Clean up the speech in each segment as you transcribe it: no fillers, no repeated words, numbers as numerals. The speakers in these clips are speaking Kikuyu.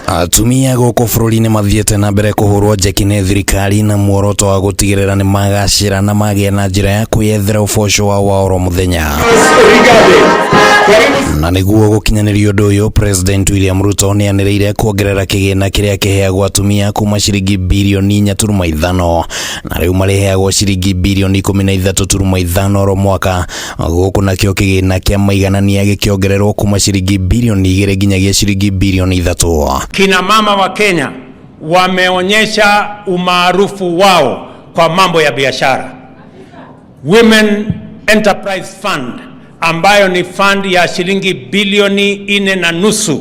Atumia gũkũ bũrũri-inĩ mathiĩte na mbere kũhũrwo njeki nĩ thirikari na muoroto wa gũtigĩrĩra nĩ magacĩra na magĩa na njĩra ya kwĩyethera ũboco wao wa oro mũthenya. Na nĩguo gũkinyanĩria ũndũ ũyũ, President William Ruto nĩ anĩrĩire kuongerera kĩgĩna kĩrĩa kĩheagwo atumia kuma ciringi birioni 4.5 na rĩu marĩheagwo ciringi birioni 13.5 oro mwaka. Gũkũ nakĩo kĩgĩna kĩa maiganania gĩkĩongererwo kuma ciringi birioni 2 nginyagia ciringi birioni 3. Kina mama wa Kenya wameonyesha umaarufu wao kwa mambo ya biashara. Women Enterprise Fund ambayo ni fund ya shilingi bilioni 4.5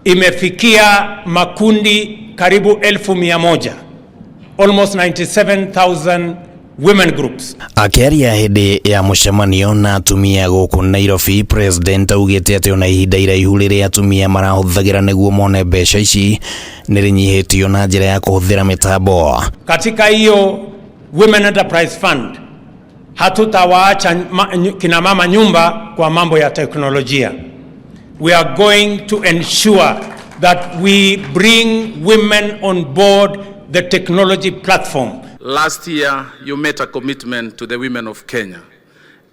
imefikia makundi karibu 100,000, almost 97,000 women groups. Akĩaria hĩndĩ ya mũcemanio na atumia gũkũ Nairobi, President augĩte atĩ ona ihinda iraihu rĩrĩa atumia marahũthagĩra nĩguo mone mbeca ici nĩ rĩnyihĩtio na njĩra ya kũhũthĩra mĩtambo. Katika hiyo Women Enterprise Fund hatutawaacha kina mama nyumba kwa mambo ya teknolojia. We are going to ensure that we bring women on board the technology platform. Last year, you made a commitment to the women of Kenya.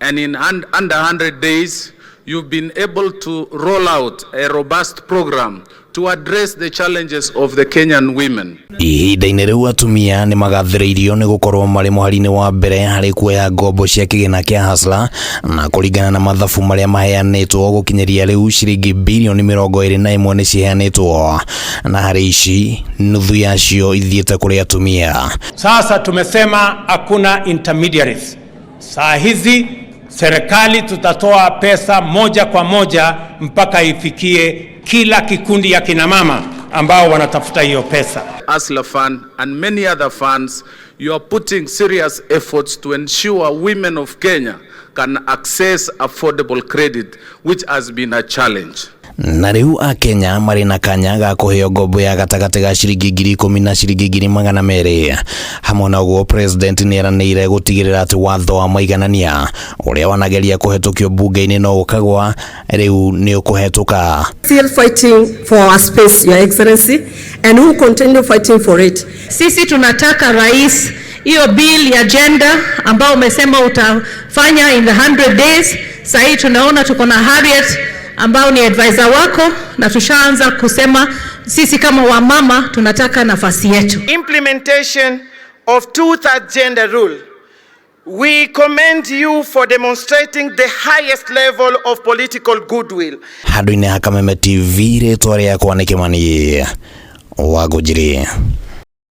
And in under 100 days, you've been able to roll out a robust program to address the challenges of the Kenyan women. Ihinda-inĩ rĩu atumia nĩ magathĩrĩirio nĩ gũkorwo marĩ mũhari-inĩ wa mbere harĩ kuoya ngombo cia kĩgĩna kĩa Hustler, na kũringana na mathabu marĩa maheanĩtwo gũkinyĩria rĩu ciringi birioni 21 nĩ ciheanĩtwo, na harĩ ici nuthu yacio ithiĩte kũrĩ atumia. Sasa tumesema hakuna intermediaries. Saa hizi serikali tutatoa pesa moja kwa moja mpaka ifikie kila kikundi ya kina mama ambao wanatafuta hiyo pesa. Hustler Fund and many other funds, you are putting serious efforts to ensure women of Kenya can access affordable credit, which has been a challenge. Na rĩu akenya marĩ na kanya ga kũheo ngombo ya gatagatĩ ga ciringi 10,000 na ciringi 200,000. Hamwe na ũguo, President nĩ eranĩire gũtigĩrĩra atĩ watho wa maiganania ũrĩa wanageria kũhetũkio bunge-inĩ no ũkagwa rĩu nĩ ũkũhetũka. Still fighting for our space, Your Excellency, and we will continue fighting for it. Sisi tunataka, rais, hiyo bill ya gender ambao umesema utafanya in the 100 days. Sasa hii tunaona tuko na Harriet ambao ni advisor wako na tushaanza kusema sisi kama wamama tunataka nafasi yetu. Implementation of two-thirds gender rule. We commend you for demonstrating the highest level of political goodwill. Handũ-inĩ ha Kameme TV, rĩtwa rĩakwa nĩ Kĩmani wa Ngũnjiri.